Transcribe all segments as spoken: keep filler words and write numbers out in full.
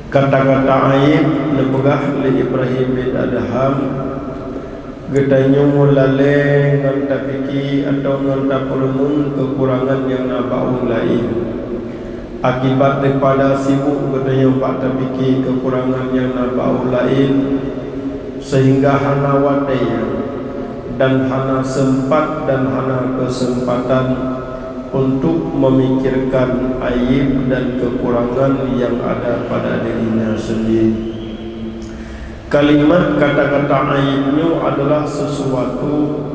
Kata-kata aib neupeugah lé Ibrahim bin Adham, geutanyoe lalée ngon tapike atawa ngon tapeureumeun keukurangan nyang na bak ureuëng laén. Akibat daripada sibuk geutanyoe bak tapike keukurangan nyang na bak ureuëng laén, sehingga hana watée dan hana sempat dan hana kesempatan untuk memikirkan aib dan kekurangan yang ada pada dirinya sendiri. Kalimat kata-kata aib nyoe adalah sesuatu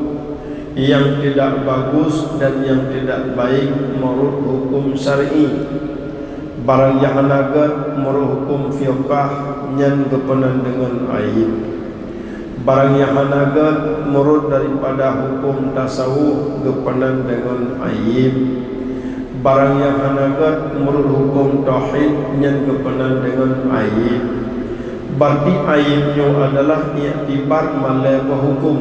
yang tidak bagus dan yang tidak baik menurut hukum syar'i. Barang nyang hana gét meureuh huköm fiqah nyan geupeunan deungon aib. Barang nyang hana gét meureuh daripada huköm tasawuf geupeunan deungon aib. Barang nyang hana gét meureuh huköm tauhid nyan geupeunan deungon aib. Berarti aib nyoe adalah iktibar malée beuhuköm.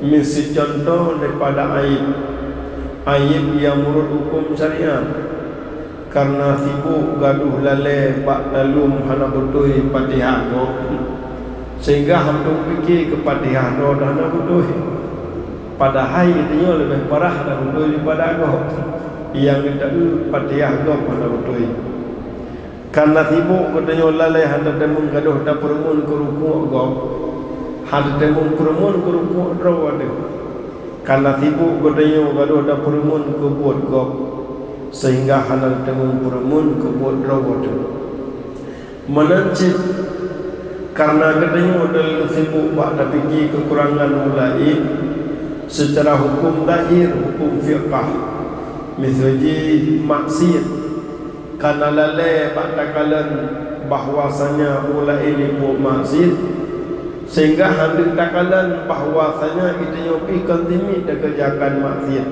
Miseue cuntoh daripada aib, aib nyang meureuh huköm syariat. Kareuna sibuk gadôh lalée bak taleuem hana beutôi Fatihah gob, sehingga hana pike keu Fatihah droe hana beutôi. Padahai geutanyoe leubeh parah hana beutôi daripada gob, nyang geutanyoe Fatihah gob hana beutôi. Kareuna sibuk geutanyoe lalée hana teumeung gadôh tapeureumeun keu rukuk gob, hana teumeung peureumeun keu rukuk droe teuh. Kareuna sibuk geutanyoe gadôh tapeureumeun keu buet gob, sehingga hana teumeung peureumeun keu buet droe teuh. Meunan cit, kareuna geutanyoe teuh sibuk bak tapike keukurangan ureuëng laén, seucara huköm zahir, huköm fiqah, miseue jih maksiet, kana lalée bak takalon bahwasanya ureuëng laén jibuet maksiet, sehingga hana takalon bahwasanya geutanyoe pih kon simiet takeureujakan maksiet.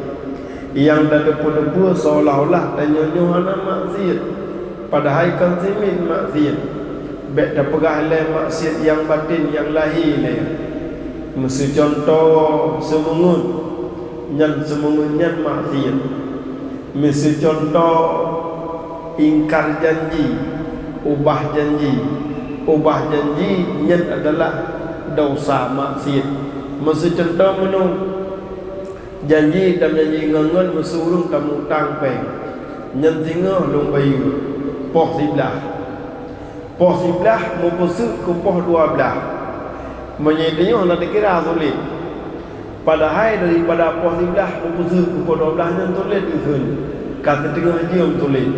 Nyang tateupeue-teupeue seolah-olah tanyoe nyoe hana maksiet, padahai kon simiet maksiet. Bék tapeugah lé maksiet nyang baten nyang lahé lé. Miseue cuntoh seumeungeut, nyan seumeungeut nyan maksiet. Miseue cuntoh, ingkar janji, ubah janji. Ubah janji nyan adalah desya maksiet. Miseue cuntoh meunoe, janji tameujanji ngon-ngon miseue ureuëng tamutang péng, nyan singoh lôn bayeue poh siblaih. Poh siblaih meupeuseuk keu poh dua blaih. Meunyoe tanyoe hana takira sulet. Padahai daripada poh siblaih meupeuseuk keu poh dua blaih nyan sulet geukheun, ka siteungoh jeuem sulet.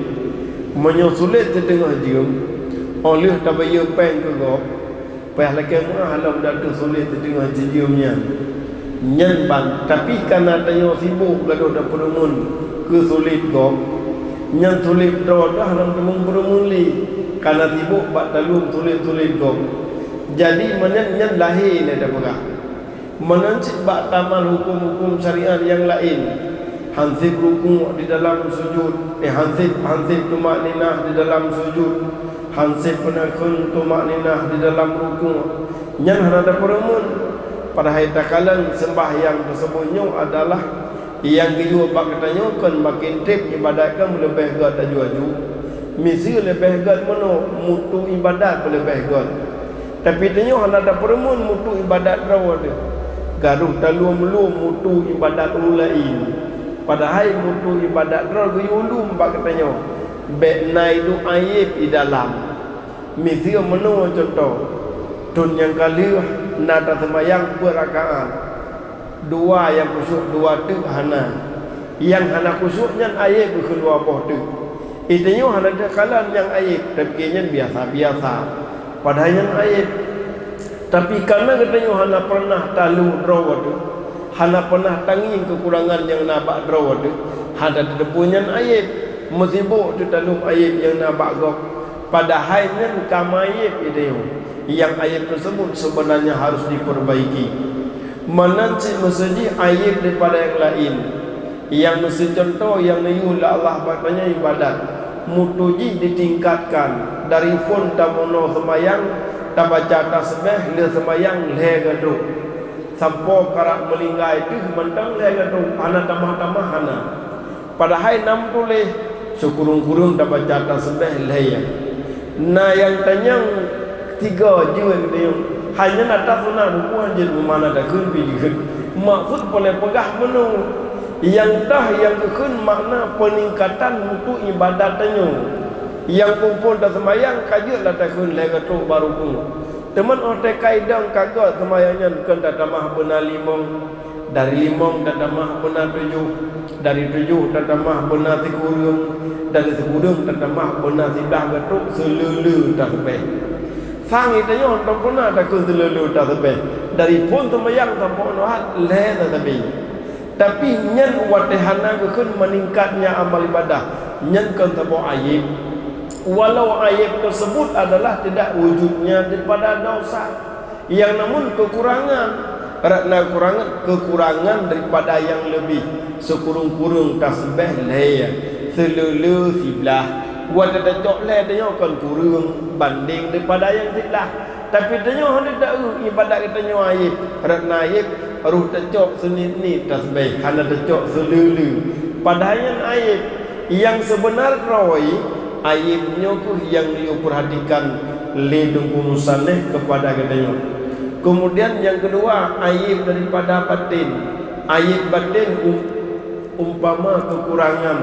Meunyoe sulet siteungoh jeuem, óh lheueh tabayeue péng keu gob, payah lakée meuáh lom datu sulet siteungoh jeuem nyan. Nyan ban, tapi kana tanyoe sibuk gadôh tapeureumeun keu sulet gob, nyan sulet droe teuh hana teumeung peureumeun lé, kana sibuk bak taleuem sulet-sulet gob. Jadi, meunan nyan lahé lé tapeugah. Meunan cit bak tamal huköm-huköm syariat nyang laén, hanseb rukuk di dalam sujud, eh, hanseb, hanseb tumakninah di dalam sujud, hanseb peunakhon tumakninah di dalam rukuk, nyan hana tapeureumeun. Padahai takalon seumbahyang teuseubut nyoe adalah nyang geuyue bak geutanyoe kon makin treb iébadat kon meuleubeh gét aju-aju. Miseue leubeh gét meunoe, mutu iébadat meuleubeh gét. Tapi tanyoe hana tapeureumeun mutu iébadat droe teuh. Gadôh taleuem-leuem mutu iébadat ureuëng laén. Padahai mutu iébadat droe geuyue lom bak geutanyoe. Bék na iduek aib di dalam. Miseue meunoe cuntoh, thon nyang ka lheueh na taseumayang peuet rakaat. Dua nyang khusyuk dua teuk hana. Nyang hana khusyuk nyan aib geukheun dua boh teuk. Geutanyoe hana takalon nyang aib, tapi nyan biasa-biasa. Padahai nyan aib. Tapi kareuna geutanyoe hana pernah taleuem droe teuh, hana pernah tangieng keukurangan nyang na bak droe teuh, hana tateupeue nyan aib. Meusibuk teuh taleuem aib nyang na bak gob. Padahai nyan ka meuaib geutanyoe. Nyang aib teuseubut seubeunanya harôh dipeurbaiki. Meunan cit miseue jih aib daripada nyang laén. Nyang miseue cuntoh nyang neuyue lé Allah bak tanyoe iébadat, mutu jih ditingkatkan dari phon tabunoe seumayang, tabaca tasbeh lheueh seumayang lhée gadôh, sampoe karab meulinggai teuh mantong lhée gadôh, hana tamah-tamah hana. Padahai na meutuléh, sikureueng-kureueng tabaca tasbeh lhée. Na nyang tanyong tiga jeuet geutanyoe. Hai nyan atra sunat bubuhan jeuet, meumana takheun pih jeuet. Maksud peureulée peugah meunoe, nyang tah nyang geukheun makna peuningkatan untuk iébadat tanyoe. Nyang phon-phon taseumayang ka jeuet lah takheun lhée geutrok bak rukun. Teuma óh teuka idong ka göt seumayang nyan kheun tatamah beuna limong. Dari limong tatamah beuna tujoh, dari tujoh tatamah beuna sikureueng, dari sikureueng tatamah beuna siblaih geutrok seuleuleue tasbeh. Sang geutanyoe hana beuna takheun seuleuleue tasbeh, dari phon seumayang sampoe nyoe lhée tasbeh. Tapi nyan watée hana geukheun meuningkatnya amal iébadat, nyan kon saboh aéb. Walau aéb teuseubut adalah tidak wujudnya daripada desya. Nyang na meunan keukurangan, rot na keukurangan, keukurangan daripada nyang leubeh, sikureueng-kureueng tasbeh lhée, seuleuleue siblaih. Watée tacok lhée tanyoe kon kureueng bandéng daripada nyang siblaih. Tapi tanyoe hana taeu iébadat geutanyoe aéb, rot na aéb, roh tacok seuniet-niet tasbeh, hana tacok seuleuleue. Padahai nyan aéb. Nyang seubeuna droe, aéb nyoe kheueh nyang neuyue peurhatikan lé Teungku Musaneh keupada geutanyoe. Keumudian nyang keudua, aéb daripada baten. Aéb baten um-, umpama keukurangan,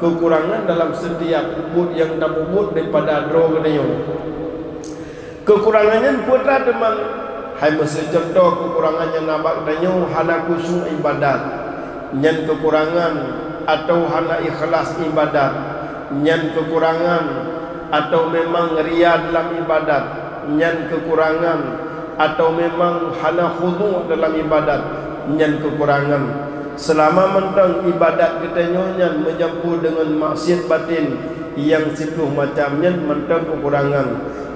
keukurangan dalam seutiap buet nyang tapeubuet daripada droe geutanyoe. Keukurangan nyan peue teuma? Hai meuseu cuntoh keukurangan nyang na bak tanyoe hana khusyuk iébadat. Nyan keukurangan, atawa hana ikhlas iébadat. Nyan keukurangan, atawa memang ria dalam iébadat. Nyan keukurangan, atawa memang hana khudu' dalam iébadat. Nyan keukurangan. Seulama mantong iébadat geutanyoe nyan meujampu deungon maksiat baten nyang siplôh macam nyan mantong keukurangan.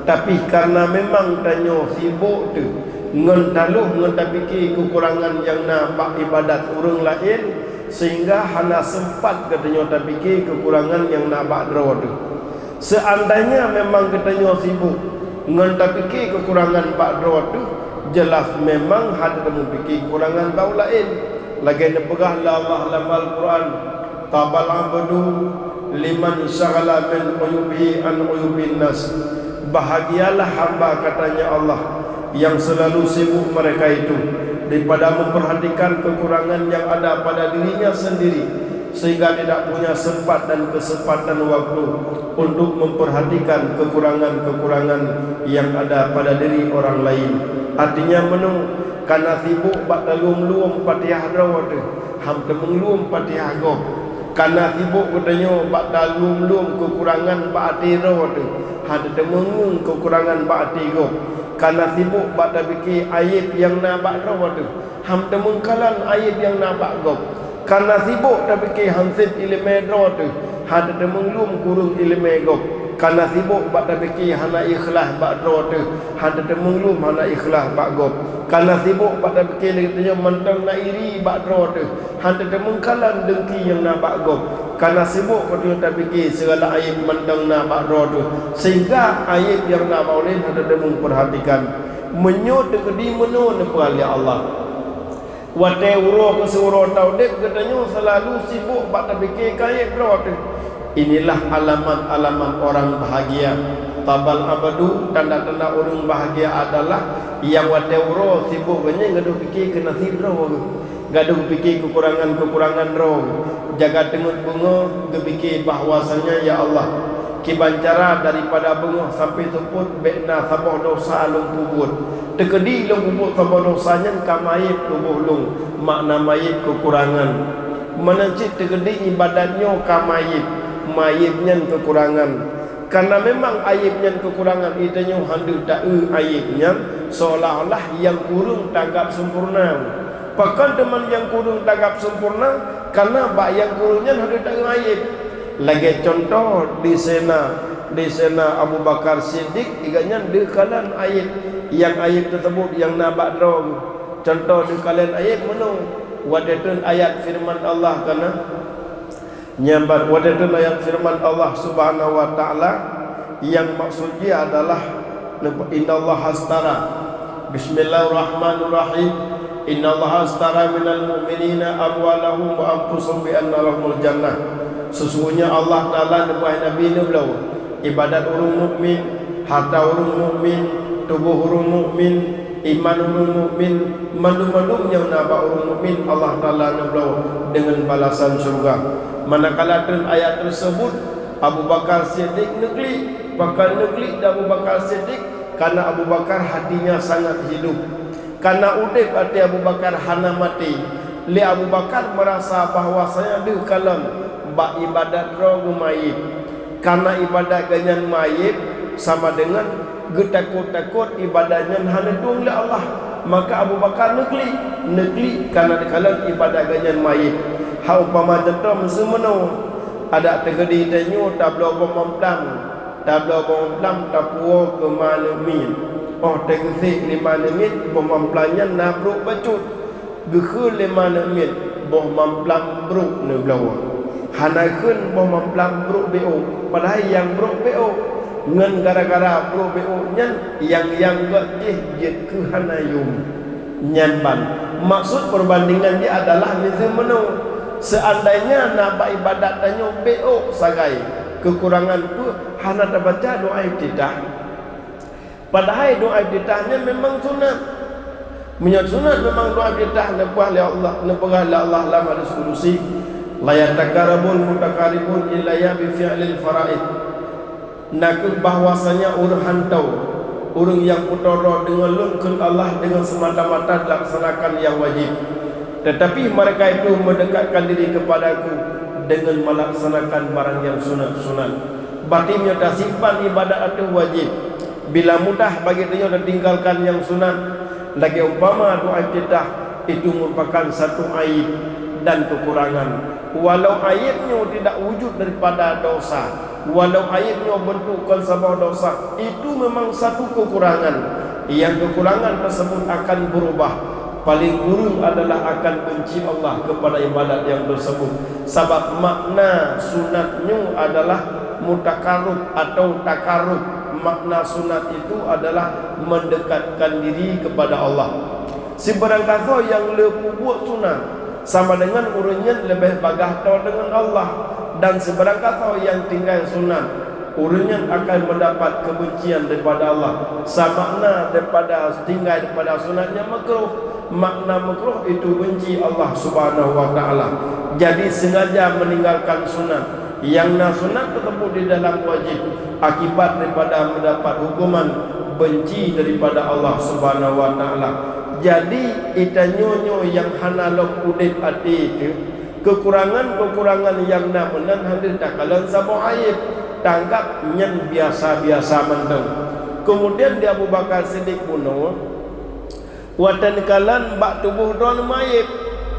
Tapi kareuna memang tanyoe sibok teuh ngon taloh ngon tapike keukurangan nyang na bak iébadat ureuëng laén, sehingga hana seumpat geutanyoe tapike keukurangan nyang na bak droe teuh. Seuandainya memang geutanyoe sibok ngon tapike keukurangan bak droe teuh, jeulaih memang hana tameupike keukurangan bak ureuëng laén. Lagée neupeugah lé Allah lam Al-Qur'an, "Tabal abdu liman syaghala min uyubihi an uyubin nas." Bahagialah hamba, katanya Allah, yang selalu sibuk mereka itu daripada memperhatikan kekurangan yang ada pada dirinya sendiri, sehingga tidak punya sempat dan kesempatan waktu untuk memperhatikan kekurangan-kekurangan yang ada pada diri orang lain. Artinya meunoe, kana sibuk bak talom-lom patihah droe teuh, han teumeung lom patihah gob. Kana sibok geutanyoe bak talom-lom keukurangan bak até droe teuh, han teumeung keukurangan bak até gob. Kana sibok bak tapike ayeb nyang na bak droe teuh, han teumeung kalon ayeb nyang na bak gob. Kana sibok tapike han sép iéleumé droe teuh, han teumeung lom kureueng iéleumé gob. Kana sibok bak tapike hana ikhlaih bak droe teuh, han teumeung lom hana ikhlaih bak gob. Kana sibok bak tapike lé geutanyoe mantong na iri bak droe teuh, han teumeung kalon deungki nyang na bak gob. Kana sibok geutanyoe tapike sigala ayeb mantong na bak droe teuh, sehingga ayeb nyang na bak ulôn han teumeung peurhatikan. Meunyoe teukeudi meunoe neupeugah lé Allah. Watée uroe keu siuroe taudeb geutanyoe seulalu sibok bak tapike keu ayeb droe teuh. Inilah alamat-alamat orang bahagia. Tabal abdu, tanda-tanda ureuëng bahagia adalah nyang watée uroe sibok geuh nyan gadoh pike keu naseb droe geuh, gadoh pike keukurangan-keukurangan droe geuh, jaga teungeut beungoh geupike bahwasanya, "Ya Allah, kiban cara daripada beungoh sampai seupôt bék na saboh desya lôn peubuet. Teukeudi lôn peubuet saboh desya nyan ka mayeb tuboh lôn, makna mayeb keukurangan. Meunan cit teukeudi iébadat nyoe ka mayeb, mayeb nyan keukurangan." Kareuna memang ayeb nyan keukurangan, geutanyoe han deuh taeu ayeb nyan, seolah-olah nyang kureueng tanggab sempurna. Pakon teuma nyang kureueng tanggab sempurna? Kareuna bak nyang kureueng nyan han deuh taeu ayeb. Lagée cuntoh di Saidina, di Saidina Abu Bakar Siddiq, gobnyan deuh kalon ayeb, nyang ayeb teuseubut nyang na bak droe. Cuntoh deuh kalon ayeb meunoe, watée treun ayat feureuman Allah kana, Nyan ban watée treun ayat feureuman Allah Subhanahu wa Ta'ala, nyang maksud jih adalah, "Innallaha ashtara." Bismillahirrahmanirrahim. "Innallaha ashtara minal mu'minina amwalahum wa anfusahum bi anna lahumul jannah." Sesungguhnya Allah Ta'ala neubeubaih Nabi neubloe iébadat ureuëng mukmin, Hareuta ureuëng mukmin, tuboh ureuëng mukmin, iman ureuëng mukmin, mandum-mandum nyang na bak ureuëng mukmin Allah Taala neubloe deungon balasan syeuruga. Manakala treun ayat teuseubut, Abu Bakar Siddiq neuklik. Pakon neuklik di Abu Bakar Siddiq? Karena Abu Bakar hatinya sangat hidup. Kana udeb até Abu Bakar hana maté. Lé Abu Bakar meurasa bahwasanya deuh kalon bak iébadat droe geuh manyét. Kana iébadat geuhnyan manyét sama deungon geutakot-takot iébadat nyan hana tueng lé Allah. Maka Abu Bakar neuklik, neuklik kana deuh kalon iébadat geuhnyan manyét. Hak umpama contoh meuseumeunoe, adak teukeudi tanyoe tabloe boh mamplam. Tabloe boh mamplam tapuwoe keu ma aneuëk miet. Óh teugeusek lé ma aneuëk miet, boh mamplam nyan na brok bacut. Geukheun lé ma aneuëk miet, boh mamplam brok neubloe. Hana kheun boh mamplam brok bék ôk, padahai nyang brok bék ôk. Ngon gara-gara brok bék ôk nyan, nyang-nyang gét jih jeuet keu hana yum. Nyan ban. Maksud perbandingan jih adalah meuseumeunoe. Seandainya na bak iébadat tanyoe bék ôk sagai, keukurangan peue hana tabaca doa iftitah. Padahai doa iftitah nyan memang sunat. Meunyoe sunat memang doa iftitah neupeugah lé Allah, neupeugah lé Allah lam hadis kudusi, "La yataqarrabul mutaqarribun ilayya bi fi'lil faraid." Na kheueh bahwasanya ureuëng hantom, ureuëng nyang putôh droe deungon Lôn kheun Allah deungon seumata-mata dilaksanakan nyang wajéb. Tetapi mereka itu mendekatkan diri kepada-Ku dengan melaksanakan barang nyang sunat-sunat. Berarti meunyoe tasimpan iébadat ateueh wajéb, bila mudah bagi tanyoe tatinggalkan nyang sunat, lagée umpama doa iftitah, itu merupakan satu aib dan kekurangan. Walau aib nyoe tidak wujud daripada dosa, walau aib nyoe bentuk kon saboh dosa, itu memang satu kekurangan. Yang kekurangan tersebut akan berubah. Paling kureueng adalah akan benci Allah kepada iébadat nyang teuseubut. Sabab makna sunat nyoe adalah mutakarub atau takarub. Makna sunat itu adalah mendekatkan diri kepada Allah. Sibarang gasoe nyang le peubuet sunat, sama deungon ureuëng nyan leubeh bagaih toe deungon Allah, dan sibarang gasoe nyang tinggai sunat, ureuëng nyan akan mendapat kebencian daripada Allah. Samakna daripada tinggai daripada sunat nyang makruh. Makna makruh itu benci Allah Subhanahu wa Taala. Jadi sengaja meninggalkan sunat. Nyang na sunat teuteupeue di dalam wajéb akibat daripada mendapat hukuman benci daripada Allah Subhanahu wa Taala. Jadi, geutanyoe nyoe nyang hana lom udeb até teuh, keukurangan-keukurangan nyang na meunan hana takalon saboh aib, tanggab nyan biasa-biasa mantong. Keumudian di Abu Bakar Siddiq bunoe, watée neukalon bak tuboh droe manyét,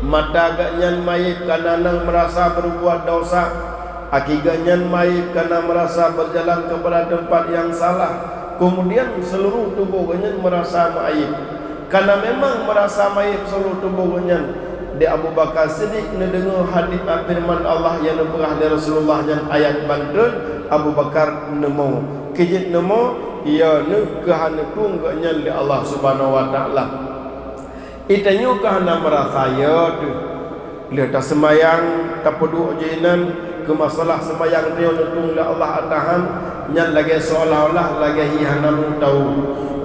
mata geuhnyan manyét kana na meurasa beureubuat desya, aki geuhnyan manyét kana meurasa beujalan keupada teumpat nyang salah, keumudian seuluruh tuboh geuhnyan meurasa manyét. Kana memang meurasa manyét seuluruh tuboh geuhnyan, di Abu Bakar Siddiq neudeungoe hadis, a, feureuman Allah nyang neupeugah lé Rasulullah nyan ayat ban treun, Abu Bakar neumo. Keu jeuet neumo, ya neuh keu hana tueng geuhnyan lé Allah Subhanahu wa Taala. Geutanyoe ka hana meurasa ya teuh. Lheueh taseumayang, tapeuduek jinan, keu masalah seumayang tanyoe neutueng lé Allah atahan, nyan lagée seolah-olah lagée hi hana meutahu.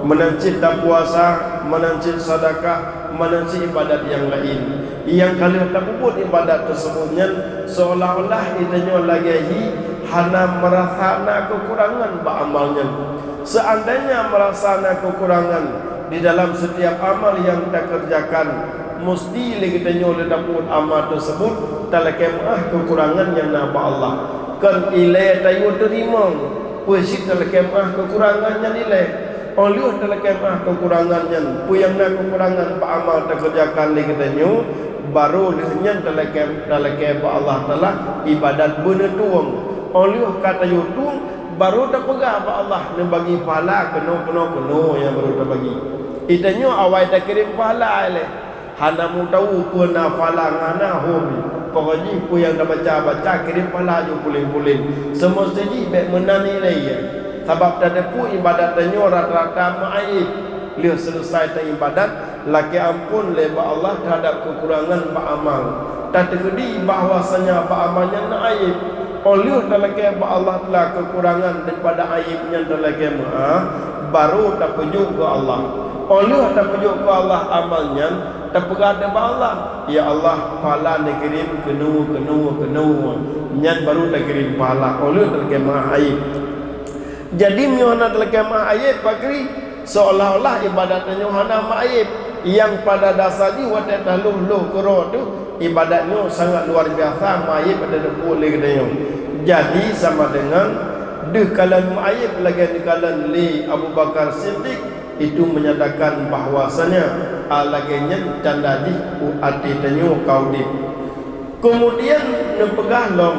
Meunan cit tapuasa, meunan cit sadakah, meunan cit iébadat nyang laén. Nyang ka lheueh tapeubuet iébadat teuseubut nyan seolah-olah geutanyoe lagée hi hana meurasa na keukurangan bak amal nyan. Seandainya meurasa na keukurangan di dalam setiap amal nyang takeureujakan, musti lé geutanyoe lé tapeubuet amal teuseubut talakée meuáh keukurangan nyang na bak Allah. Kon ilée tayue teurimong, peue cit talakée meuáh keukurangan nyan ilée. Óh lheueh talakée meuáh keukurangan nyan, peue nyang na keukurangan bak amal takeureujakan lé geutanyoe, barô lheueh nyan talakée, talakée bak Allah Taala iébadat beuneutueng. Óh lheueh ka tayue tueng, barô tapeugah bak Allah neubagi pahala keunoe, keunoe, keunoe nyang barô tabagi. Geutanyoe awai takirém pahala ilée. Hana meutahu peue na pahala ngon hana hom. Pokok jih peue nyang tabaca-baca kirém pahala jih puléng-puléng. Seumeusti jih bék meunan ilée. Sabab tateupeue iébadat tanyoe rata-rata meuaéb. Lheueh seuleusai taiébadat, lakée amphon lé bak Allah teuhadab keukurangan bak amal. Tateukeudi bahwasanya bak amal nyan na aéb. Óh lheueh talakée bak Allah Taala keukurangan daripada ayeb nyan talakée meu'ah, barô tapeujok keu Allah. Óh lheueh tapeujok keu Allah amal nyan, tapeugah bak Allah, "Ya Allah, pahala neukirém keunoe, keunoe, keunoe." Nyan barô takirém pahala óh lheueh talakée meu'ah ayeb. Jadi, meunyoe hana talakée meu'ah ayeb, pakri, seolah-olah ibadat tanyoe hana meuayeb. Nyang pada dasar jih watée tahlôh-lhôh keudroe teuh, ibadat nyoe sangat luar biasa meuayeb watée teupeue lé geutanyoe. Jadi, sama deungon deuh kalon meuayeb lagée neukalon lé Abu Bakar Siddiq, itu menyatakan bahwasanya, a, lagée nyan tanda jih u até tanyoe ka udeb. Keumudian neupeugah lom,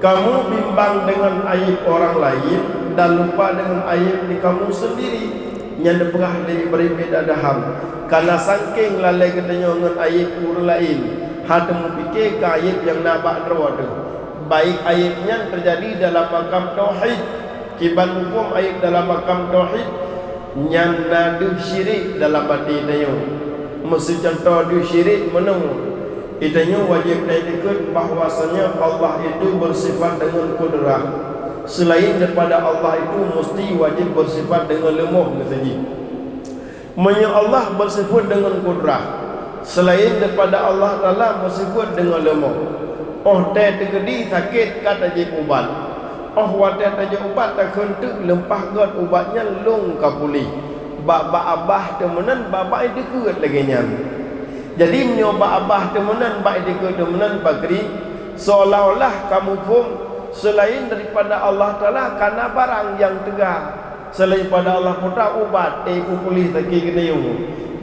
"Kamu bimbang deungon ayeb orang lain dan lupa deungon ayeb di kamu sendiri." Nyan neupeugah lé Ibrahim bin Adham, kana sangkéng lalée geutanyoe ngon ayeb ureuëng laén, hana teumeupiké keu ayeb nyang na bak droe teuh, baik ayeb nyan teujadi dalam makam tauhid. Kiban muphom ayeb dalam makam tauhid, nyan na deuh syirik dalam até tanyoe. Meuseu cuntoh deuh syirik meunoe, geutanyoe wajéb taikot bahwasanya Allah itu bersifat dengan kudrah. Selain daripada Allah itu mesti wajéb bersifat dengan leumoh, kata jih. Meunyoe Allah beusifeuet deungon kudrah, seulaén daripada Allah Taala beusifeuet deungon leumoh, óh tée teukeudi sakét ka tajieb ubat. Óh watée tajieb ubat takheun teuk leumpah gét ubat nyan lôn ka puléh. Bak-bak babah teumeunan babah nyang dikeue lagée nyan. Jadi meunyoe bak babah teumeunan bak nyang dikeue teumeunan pakri, seolah-olah kamoe phon seulaén daripada Allah Taala ka na barang nyang teuga. Seulaén pada Allah putra ubat, eh, peupuléh sakét geutanyoe.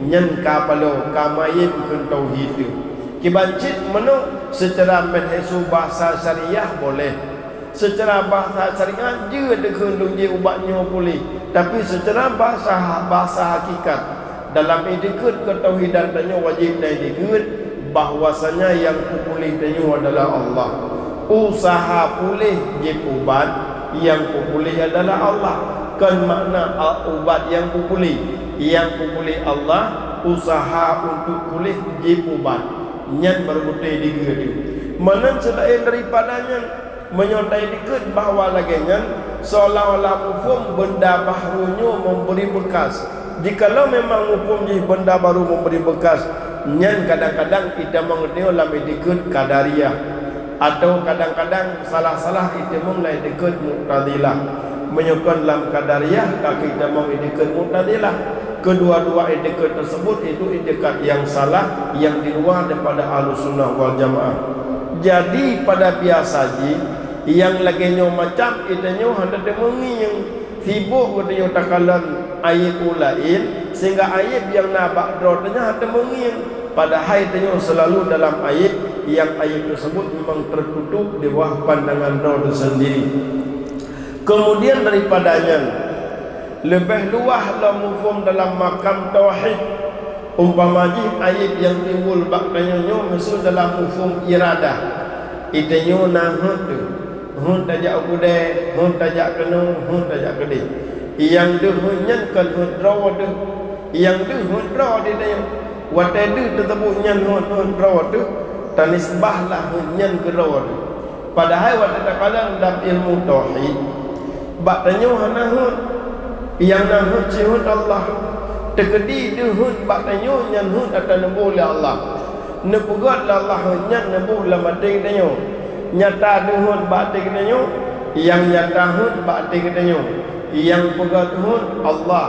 Nyan ka paloe, ka meuayeb keu tauhid teuh. Kiban cit meunoe, seucara meuhai su bahasa syariah boleh. Seucara bahasa syariah jeuet keu lôn jieb ubat nyoe puléh. Tapi seucara bahasa, bahasa hakikat, dalam iktikeuet keutauhidan tanyoe wajéb na iktikeuet bahwasanya nyang peupuléh tanyoe adalah Allah. Usaha puléh jieb ubat, nyang peupuléh adalah Allah. Kon makna a-, ubat nyang peupuléh, nyang peupuléh Allah, usaha untuk puléh jieb ubat. Nyan baru beutôi dikeue teuh. Meunan seulaén daripada nyan, meunyoe taiktikeuet bahwa lagée nyan, seolah-olah muphom benda bahru nyoe memberi bekas. Jikalau memang muphom jih benda baru memberi bekas, nyan kadang-kadang itamong nyoe lam iktikeuet Qadariyah, atau kadang-kadang salah-salah itamong lam iktikeuet Mu'tazilah. Meunyoe kon lam Qadariyah, ka itamong iktikeuet Mu'tazilah. Kedua-dua iktikeuet tersebut itu iktikeuet nyang salah, nyang di luwa daripada Ahlussunnah wal Jamaah. Jadi, pada biasa jih, nyang lagée nyoe macam geutanyoe hana teumeungieng. Sibok geutanyoe takalon ayeb ureuëng laén, sehingga ayeb nyang na bak droe tanyoe hana teumeungieng. Padahai tanyoe seulalu dalam ayeb, nyang ayeb tersebut memang tertutup di bawah pandangan droe teusendiri. Kemudian daripada nyan, leubeh luwah lom muphom dalam makam tauhid. Umpama jih ayeb nyang timbul bak tanyoe nyoe meuseu dalam muphom iradah. Geutanyoe na heuet teuh. Heuet tajak u keudée, heuet tajak keunoe, heuet tajak keudeh. Nyang deuh heuet nyan kon heuet droe teuh. Nyang deuh heuet droe di tanyoe. Watée deuh teuseubut nyan heuet, heuet droe teuh, tanisbahlah heuet nyan keu droe teuh. Padahai watée takalon lam ilmu tauhid, bak tanyoe hana heuet. Nyang na heuet cit heuet Allah. Teukeudi deuh heuet bak tanyoe nyan heuet atra neuboh lé Allah. Neupeugét lé Allah heuet nyan neuboh lam até geutanyoe. Nyata deuh heuet bak até geutanyoe, nyang nyata heuet bak até geutanyoe. Nyang peugét heuet Allah,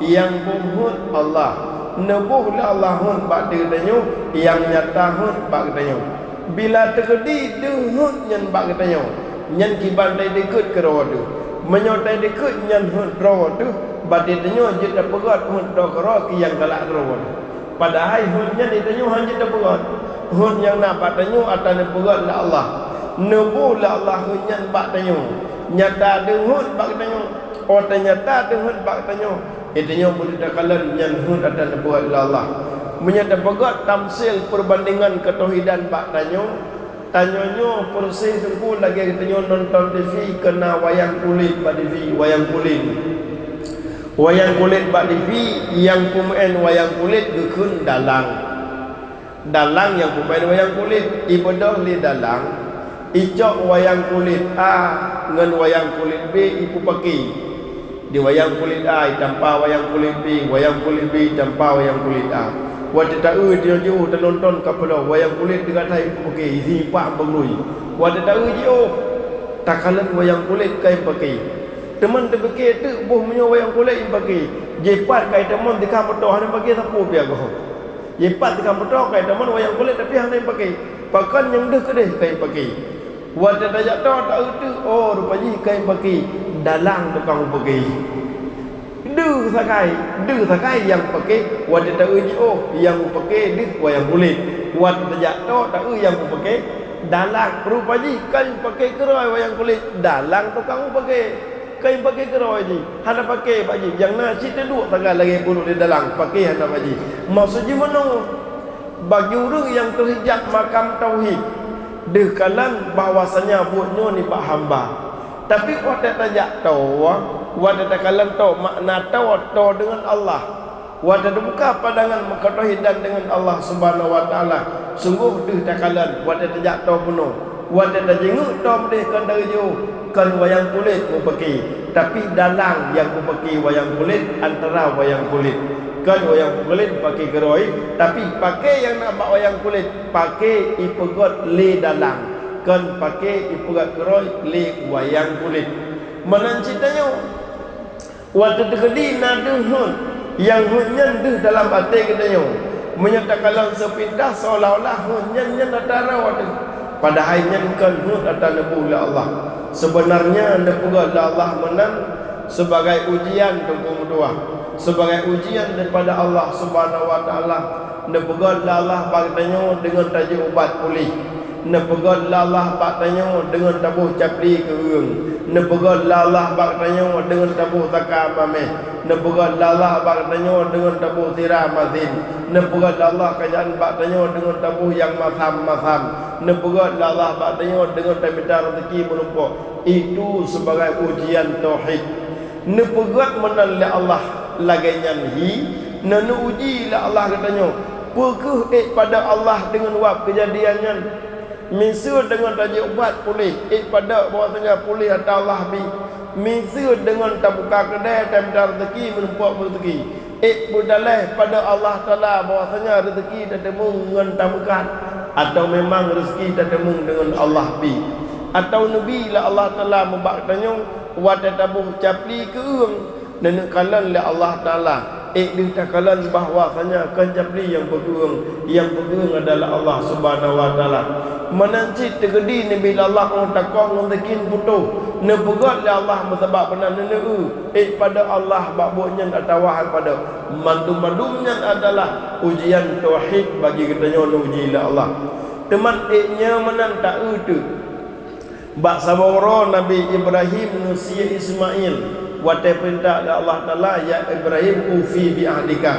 nyang boh heuet Allah. Neuboh lé Allah heuet bak até geutanyoe, nyang nyata heuet bak geutanyoe. Bila teukeudi deuh heuet nyan bak geutanyoe, nyan kiban taiktikeuet keu droe teuh. Meunyoe taiktikeuet nyan heuet droe teuh, berarti tanyoe jeuet tapeugét heuet droe keudroe keu nyang galak droe teuh. Padahai heuet nyan geutanyoe hana jeuet tapeugét. Heuet nyang na bak tanyoe atra neupeugét lé Allah. Neuboh lé Allah heuet nyan bak tanyoe. Nyata deuh heuet bak geutanyoe. Óh teunyata deuh heuet bak tanyoe, geutanyoe beureudah takalon nyan heuet atra neupeugét lé Allah. Meunyoe tapeugét tamsil peubandingan keutauhidan bak tanyoe, tanyoe nyoe peureuseh teungku lagée geutanyoe nonton T V keu na wayang kulét bak T V, wayang kulét. Wayang kulét bak T V, nyang peumeu'en wayang kulét geukheun dalang. Dalang nyang peumeu'en wayang kulét, ibeudôh lé dalang, Icok wayang kulét A ngon wayang kulét B ipeupake. Di wayang kulét A itampa wayang kulét B, wayang kulét B itampa wayang kulét A. Watée taeu jiôh-jiôh tanonton ka peulom wayang kulét teuka that ipeupake, isi ipak beuglui. Watée taeu jiôh, takalon wayang kulét ka ipeupake. Teuma teupike teuk boh meunyoe wayang kulét ipeupake, jipat ka itamong teuka meutoh hana pake sapeue piah goh. Jipat teuka meutoh ka itamong wayang kulét tapi hana ipeupake. Pakon nyang deuh keudeh ka ipeupake. Watée tajak toe taeu teuk, oh, rupa jih ka ipeupake dalang tukang peupake. Deuh sagai, deuh sagai nyang pake, watée taeu jiôh nyang peupake deuh wayang kulét. Watée tajak toe taeu nyang peupake dalang, rupa jih ka ipeupake keurôi wayang kulét dalang tukang peupake. Ka ipeupake keurôi jih, hana pake bak jih, nyang na cit teuduek sagai lagée bunoe di dalang, pake hana bak jih. Maksud jih meunoe, bagi ureuëng nyang teuhijab makam tauhid, deuh kalon bahwasanya buet nyoe nibak hamba. Tapi watée tajak toe, watée takalon toe, makna toe, toe deungon Allah. Watée teubuka pandangan meukeutauhidan deungon Allah Subhanahu wa Taala, sunggoh deuh takalon watée tajak toe bunoe. Watée tajeungeuk toe meudeh kon dari jiôh, kon wayang kulét meupeuke, tapi dalang nyang meupeuke wayang kulét antara wayang kulét. Kon wayang kulét pake keurôi, tapi pake nyang na bak wayang kulét, pake ipeugét lé dalang, kon pake ipeugét keurôi lé wayang kulét. Meunan cit tanyoe. Watée teukeudi na deuh huet, nyang huet nyan deuh dalam até geutanyoe. Meunyoe takalon seupintas seolah-olah huet nyan nyan atra droe teuh, padahai nyan kon huet atra neubu lé Allah. Seubeunarnya neupeugét lé Allah meunan seubagai ujian teungku meutuah, seubagai ujian daripada Allah Subhanahu wa Taala. Neupeugét lé Allah bak geutanyoe deungon tajeuet ubat puléh. Neupeugét lé Allah bak tanyoe deungon taboh capli keu ureuëng. Neupeugét lé Allah bak tanyoe deungon taboh saka mameh. Neupeugét lé Allah bak tanyoe deungon taboh sira mazin. Neupeugét lé Allah kajaan bak tanyoe deungon taboh nyang masam-masam. Neupeugét lé Allah bak tanyoe deungon tamita reuzeki meurumpok. Itu sebagai ujian tauhid. Neupeugét meunan lé Allah lagée nyan hi, neuuji lé Allah geutanyoe. Peu kheueh ék padé Allah deungon wab keujadian nyan? Miseue deungon tajeuet ubat puléh, ék padé bahwasanya puléh atra Allah bi. Miseue deungon tabuka keudée tamita reuzeki meurumpok meureuzeki, ék peudaléh padé Allah Taala bahwasanya reuzeki tateumeung ngon tameukat, atawa memang reuzeki tateumeung deungon Allah bi. Atawa neubi lé Allah Taala meubak tanyoe watée taboh capli keu ureuëng. Neuneuk kalon lé Allah Taala, ék deuh takalon bahwasanya kon capli nyang peugeueng, nyang peugeueng adalah Allah Subhanahu wa Taala. Meunan cit teukeudi neubi lé Allah óh takoh ngon sikin putôh, neupeugét lé Allah meusabab meunan neuneuk eu, ék padé Allah bak buet nyan atawa han padé. Mandum-mandum nyan adalah ujian tauhid bagi geutanyoe neuuji lé Allah. Teuma ék nyoe meunan taeu teuk. Bak saboh uroe Nabi Ibrahim neusie Ismail, watée peurintah lé Allah Taala, "Ya Ibrahim, ufi bi ahdika."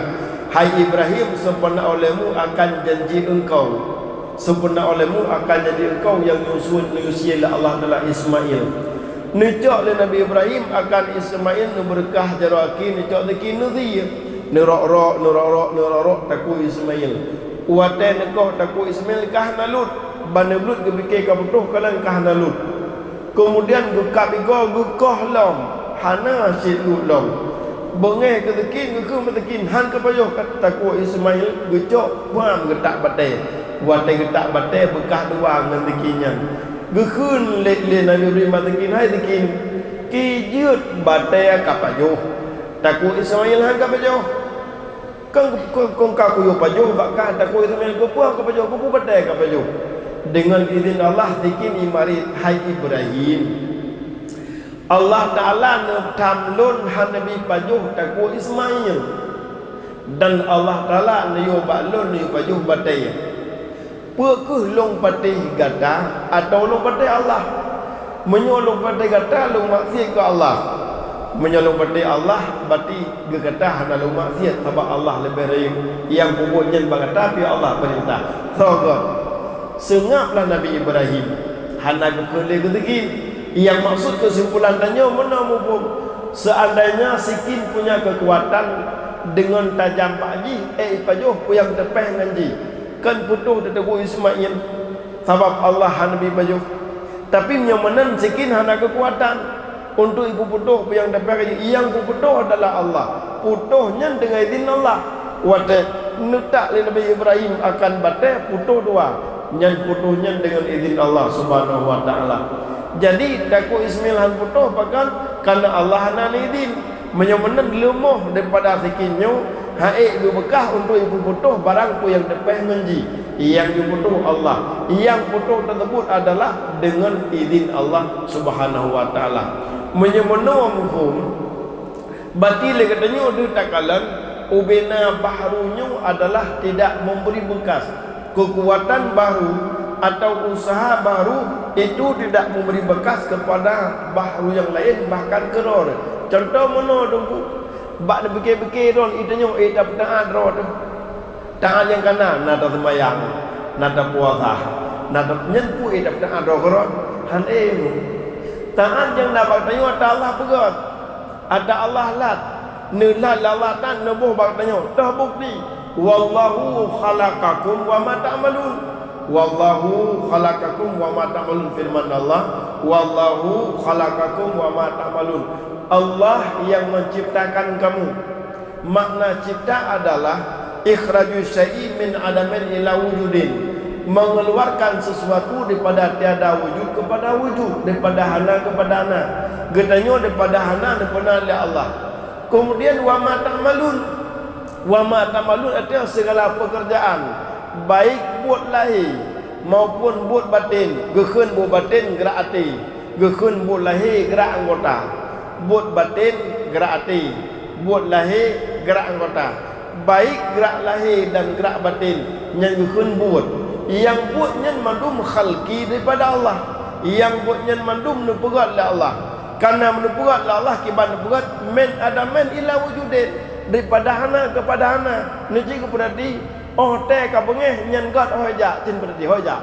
Hai Ibrahim, sempurna olehmu akan janji engkau. Sempurna olehmu akan janji engkau nyang neusuet neusie lé Allah Taala Ismail. Neucok lé Nabi Ibrahim akan Ismail neubeureukat jaroe aki, neucok sikin neusie. Neurok-rok, neurok-rok, neurok-rok takue Ismail. Watée neukoh takue Ismail ka hana lut, ban neublut geupike ka putôh kalon ka hana lut. Keumudian geukab igoe geukoh lom, hana cit lut lom. Beungéh keu sikin geukheun bak sikin, han ka pajoh ka takue Ismail, geucok bam geutak batée. Watée geutak batée beukah dua ngon sikin nyan. Geukheun lé, lé Nabi Ibrahim bak sikin, "Hai sikin, ki jeuet batée ka pajoh. Takue Ismail han ka pajoh." Kong, kong, kong ka kuyue pajoh bak kah takue Ismail, keupeue ka pajoh, keupeue batée ka pajoh. Deungon idhin Allah sikin imarit, "Hai Ibrahim, Allah Taala neutam lôn hana bi pajoh takue Ismail, dan Allah Taala neuyue bak lôn neuyue pajoh batée. Peu kheueh lôn patéh gata atawa lôn patéh Allah? Meunyoe lôn patéh gata, lôn maksiet keu Allah. Meunyoe lôn patéh Allah, berarti gata hana lôn maksiet, sabab Allah leubeh rayeuk nyang peubuet nyan bak gata, pi Allah peurintah." Soe göt? Seungablah Nabi Ibrahim, hana geukheun lé keu sikin. Nyang maksud keusimpulan tanyoe meunoe muphom, seuandainya sikin punya keukuatan deungon tajam bak jih, ék ipajoh peue nyang teupéh ngon jih, kon putôh teuteupue Ismail. Sabab Allah hana bi pajoh. Tapi meunyoe meunan sikin hana keukuatan untuk ipeuputôh peue nyang teupéh ka jih. Nyang peuputôh adalah Allah. Putôh nyan deungon idhin Allah. Watée neutak lé Nabi Ibrahim akan batée, putôh dua. Nyan putôh nyan deungon idhin Allah Subhanahu wa Taala. Jadi, takue Ismail han putôh pakon? Kareuna Allah hana neuidhin. Meunyoe meunan leumoh daripada sikin nyoe, han ék geubeukah untuk ipeuputôh barang peue nyang teupéh ngon jih. Nyang geuputôh Allah. Nyang putôh teuseubut adalah deungon idhin Allah Subhanahu wa Taala. Meunyoe meunoe muphom, berarti lé geutanyoe deuh takalon, ubena bahru nyoe adalah tidak memberi bekas. Keukuatan bahru atau usaha bahru itu tidak memberi bekas kepada bahru nyang laén, bahkan keudroe. Cuntoh meunoe Teungku, bak neubike-bike droe, i tanyoe, eh, tapeutaat droe teuh. Taat nyang kana, na taseumayang, na tapuasa, na ta-, nyan peue, eh, tapeutaat droe keudroe? Han ék. Taat nyang na bak tanyoe ata Allah peugét, ata Allah lat. Neulat lé Allah tan neuboh bak tanyoe. Toh bukti, "Wallahu khalaqakum wa ma ta'malun." "Wallahu khalaqakum wa ma ta'malun," firman Allah, "Wallahu khalaqakum wa ma ta'malun." Allah yang menciptakan kamu. Makna cipta adalah ikhraju syai'in min adamin ila wujudin, mengeluarkan sesuatu daripada tiada wujud kepada wujud, daripada hana kepada hana. Geutanyoe daripada hana neupeuna lé Allah. Kemudian, wa ma ta'malun. Wa ma ta'malun artinya segala pekerjaan, baik buet lahé maupun buet batin, geukheun buet batin gerak até, geukheun buet lahé gerak anggota, buet batin gerak até, buet lahé gerak anggota, baik gerak lahé dan gerak batin nyang geukheun buet. Nyang buet nyan mandum khalqi daripada Allah. Nyang buet nyan mandum neupeugét lé Allah. Kareuna neupeugét lé Allah, kiban neupeugét, min adamin ila wujudin, daripada hana kepada hana. Neuji geupeurati, óh watée ka beungéh nyan gét hôi jak, cit peurati hôi jak.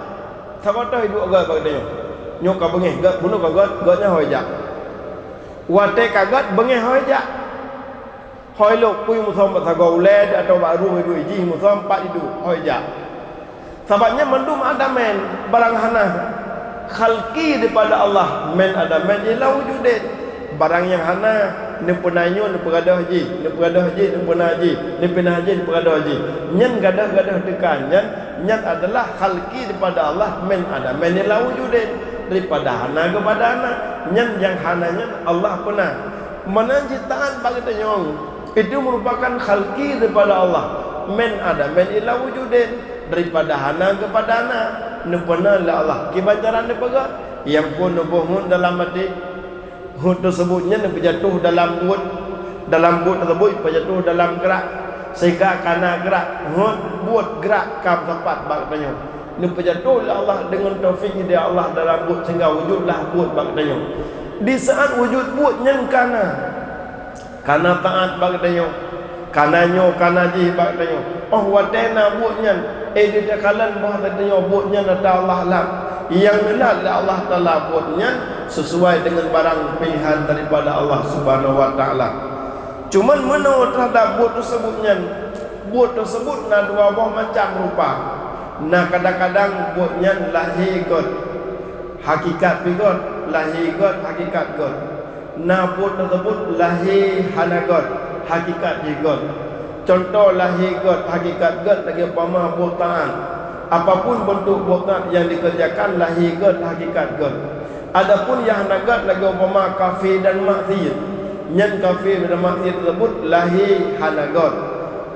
Saboh toh iduek gét bak geutanyoe. Nyoe ka beungéh gét, bunoe ka gét, gét nyan hôi jak. Watée ka gét beungéh hôi jak. Hôi lok peue musöm bak sagoe ulée atawa bak rueng iduek jih musöm pat iduek hôi jak. Sabab nyan mandum adamin, barang hana, khalqi daripada Allah, min adamin ila wujudin. Barang nyang hana, neupeuna nyoe, neupeugadôh jih, neupeugadôh jih, neupeuna jih, neupinah jih, neupeugadôh jih. Nyan gadôh-gadôh teuka nyan, nyan adalah khalqi daripada Allah, min adamin ila wujudin. Daripada hana keupada hana, nyan nyang hana nyan Allah peuna. Meunan cit taat bak geutanyoe. Itu merupakan khalqi daripada Allah, min adamin ila wujudin, daripada hana keupada hana, neupeuna lé Allah. Kiban cara neupeugah, nyang phon neuboh huet dalam até, huet teuseubut nyan neupeujatoh dalam buet, dalam buet teuseubut peujatoh dalam grak, sehingga kana grak, huet buet grak ka meusapat bak geutanyoe. Neupeujatoh lé Allah deungon taufik hidayah Allah dalam buet sehingga wujudlah buet bak geutanyoe. Di saat wujud buet nyan kana, kana taat bak geutanyoe, kana nyoe, kana jih bak geutanyoe. Óh watée na buet nyan, eh, di takalon bahwa geutanyoe buet nyan ata Allah lam. Nyang neulat lé Allah Taala buet nyan sesuai deungon barang pilihan daripada Allah Subhanahu wa Taala. Cuman meunoe teuhadap buet teuseubut nyan, buet teuseubut na dua boh macam rupa. Na kadang-kadang buet nyan lahé gét, hakikat pih gét, lahé gét, hakikat gét. Na buet teuseubut lahé hana gét, hakikat jih gét. Cuntoh lahé gét, hakikat gét lagée umpama buet taat. Apapun bentuk buet taat nyang dikerjakan lahé gét, hakikat gét. Adapun nyang hana gét lagée umpama kafé dan maksiet. Nyan kafé dan maksiet teuseubut lahé hana gét,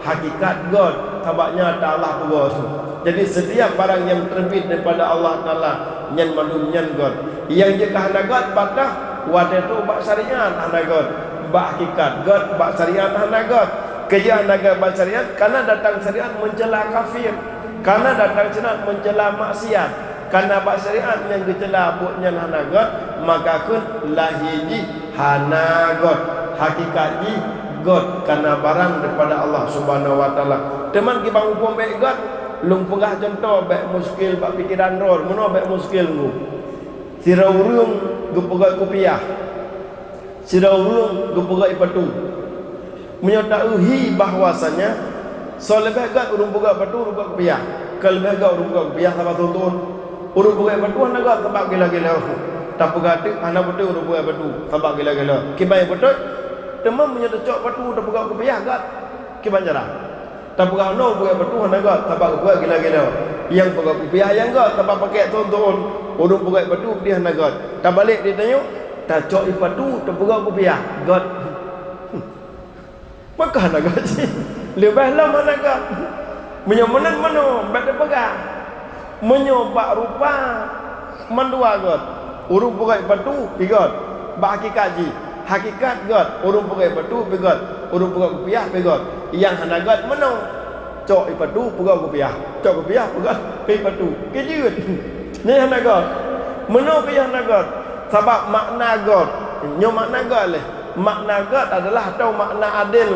hakikat gét, sabab nyan ata Allah peugoe su. Jadi, setiap barang nyang teubiet daripada Allah Taala, nyan mandum nyan gét. Nyang jeuet ka hana gét, pat teuh, watée tu bak syariat hana gét, bak hakikat gét, bak syariat hana gét. Keujeuet hana gét bak syariat, kareuna datang syariat meuncela kafé, kareuna datang syariat meuncela maksiat, kareuna bak syariat nyang geucela buet nyan hana gét, maka kheun lahé jih hana gét, hakikat jih gét, kareuna barang daripada Allah Subhanahu wa Taala. Teuma kiban huköm bék gét, lôn peugah cuntoh bék muskil bak pikeran droe, meunoe bék muskil ngon. Sidroe ureuëng geupeugét kupiah, sidroe ureuëng geupeugét ipatu. Meunyoe ta-eu hi bahwasanya soe leubeh gét ureuëng peugét ipatu, ureuëng peugét kupiah, ka leubeh gét ureuëng peugét kupiah saban thon-thon. Ureuëng peugöt patu hana göt sabab gila-gila. Tapeugah teuk hana beutôi ureuëng peugöt patu sabab gila-gila. Kiban beutôi, teuma meunyoe tacok patu tapeugöt kupiah göt. Kiban cara? Tapeugah nyoe ureuëng peugöt patu hana göt sabab gila-gila. Nyang peugöt kupiah nyang göt sabab pakèk thon-thon. Ureuëng peugöt patu pih hana göt. Tabalek di tanyoe, tacok i patu tapeugöt kupiah göt. Pakon hana göt cit? Leubeh lom hana göt. Meunyoe meunan meunoe, bèk teupeugah. Meunyoe bak rupa mandua göt, ureuëng peugöt patu pih göt. Bak hakikat jih, hakikat göt, ureuëng peugöt patu pih göt, ureuëng peugöt kupiah pih göt. Nyang hana göt meunoe, cok i patu peugöt kupiah, cok kupiah peugöt i patu. Keujeuet. Nyan hana göt. Meunoe keuh hana göt. Sabab makna göt. Nyoe makna göt lé. Makna göt adalah atau makna adil.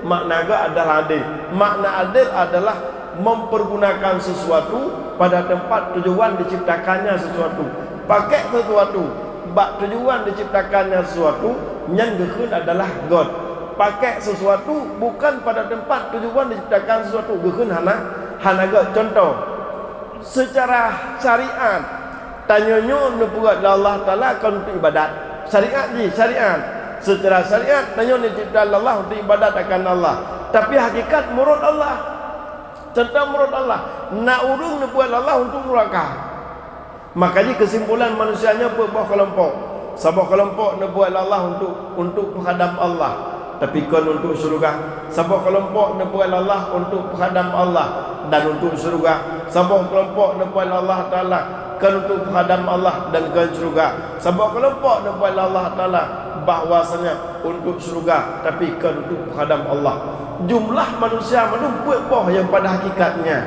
Makna göt adalah adil. Makna adil adalah mempergunakan sesuatu pada tempat tujuan diciptakannya sesuatu. Pakèk sesuatu bak tujuan diciptakannya sesuatu, nyan geukheun adalah göt. Pakèk sesuatu bukan pada tempat tujuan diciptakan sesuatu, geukheun hana, hana göt. Contoh, secara syariat, tanyoe nyoe neupeugöt lé Allah Taala kon untuk ibadat. Syariat jih, syariat. Secara syariat, tanyoe neucipta lé Allah untuk ibadat akan Allah. Tapi hakikat meurot Allah. Contoh meurot Allah, na ureuëng neupeugöt lé Allah untuk nuraka. Maka jih keusimpulan manusia nyoe peuet boh keulompok. Saboh keulompok neupeugöt lé Allah untuk, untuk peukhadam Allah, tapi kon untuk syeuruga. Saboh keulompok neupeugöt lé Allah untuk peukhadam Allah dan untuk syeuruga. Saboh keulompok neupeugöt lé Allah Taala kon untuk peukhadam Allah dan kon syeuruga. Saboh keulompok neupeugöt lé Allah Taala bahwasanya untuk syeuruga, tapi kon untuk peukhadam Allah. Jumlah manusia mandum peuet boh nyang pada hakikatnya.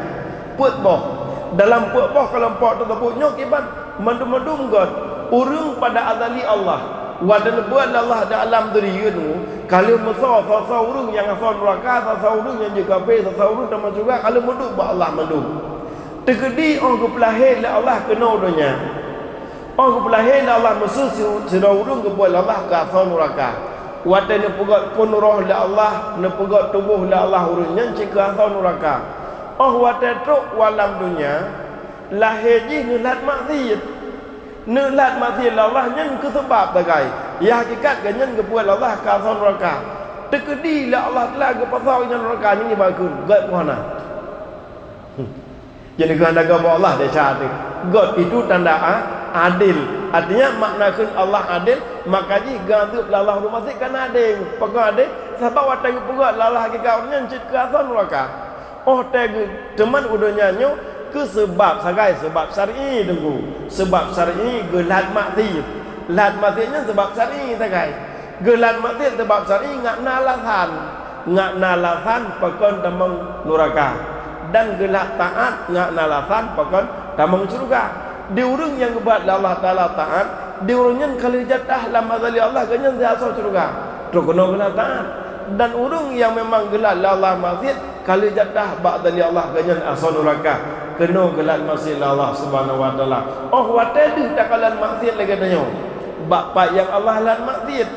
Peuet boh. Dalam peuet boh keulompok teuseubut nyoe kiban mandum-mandum göt. Ureuëng pada azali Allah. Watèe neubuet lé Allah di alam duri nyoe, ka lheueh meusoe soe-soe ureuëng nyang asoe nuraka, soe-soe ureuëng nyang jeuet kafé, soe-soe ureuëng tamong syeuruga, ka lheueh meuduek bak Allah mandum. Teukeudi óh geupeulahé lé Allah keunoe donya. Óh geupeulahé lé Allah meuseu si-, sidroe ureuëng geubuet lé Allah keu asoe nuraka. Watèe neupeugöt phon roh lé Allah, neupeugöt tuboh lé Allah ureuëng nyan cit keu asoe nuraka. Óh watèe trok u alam donya, lahé jih neulat maksiet. Neulat maksiet lé Allah nyan keu seubab sagai. Ya hakikat geuh nyan geubuet lé Allah keu asoe nuraka. Teukeudi lé Allah Taala geupasoe nyan nuraka nyan ibarat kheun, göt peue hana. Jadi geuhandagoe bak Allah desya teuh. Göt itu tanda a-, adil. Artinya makna kheun Allah adil, maka jih geuadeueb lé Allah ureuëng maksiet kana adil. Pakon adil? Sabab watèe geupeugöt lé Allah hakikat ureuëng nyan cit keu asoe nuraka. Óh teu geu-, teuma u donya nyoe keu seubab sagai, seubab syar'i teungku. Seubab syar'i geulat maksiet. Lat maksiet nyan seubab syar'i sagai. Geulat maksiet seubab syar'i ngat na alasan. Ngat na alasan pakon tamong nuraka. Dan geulat taát ngat na alasan pakon tamong syeuruga. Di ureuëng nyang geubat lé Allah Taala taát, di ureuëng nyan ka lheueh jatah lam azali Allah geuh nyan siasoe syeuruga. Trok keunoe geulat taát. Dan ureuëng nyang memang geulat lé Allah maksiet, ka lheueh jatah bak azali Allah geuh nyan asoe nuraka. Keunoe geulat maksiet lé Allah Subhanahu wa Taala. Óh watèe deuh takalon maksiet lagèe tanyoe, bak pat nyang Allah lat maksiet.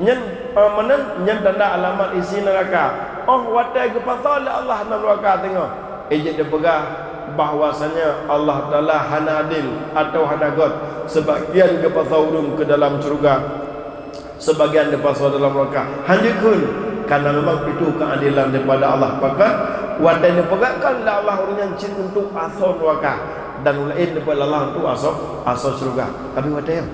Nyan, eh, meunan, nyan tanda alamat isi nuraka. Óh watèe geupasoe lé Allah lam nuraka teungoh, eh, jeuet teupeugah bahwasanya Allah Taala hana adil atawa hana göt, seubagian geupasoe ureuëng keu dalam syeuruga, seubagian geupasoe dalam nuraka. Hana jeuet kheun, karena memang itu keadilan daripada Allah. Pakon, watèe neupeugöt kan lé Allah ureuëng nyan cit untuk asoe nuraka, dan ureuëng laén neupeugöt lé Allah untuk asoe, asoe syeuruga. Tapi watèe nyoe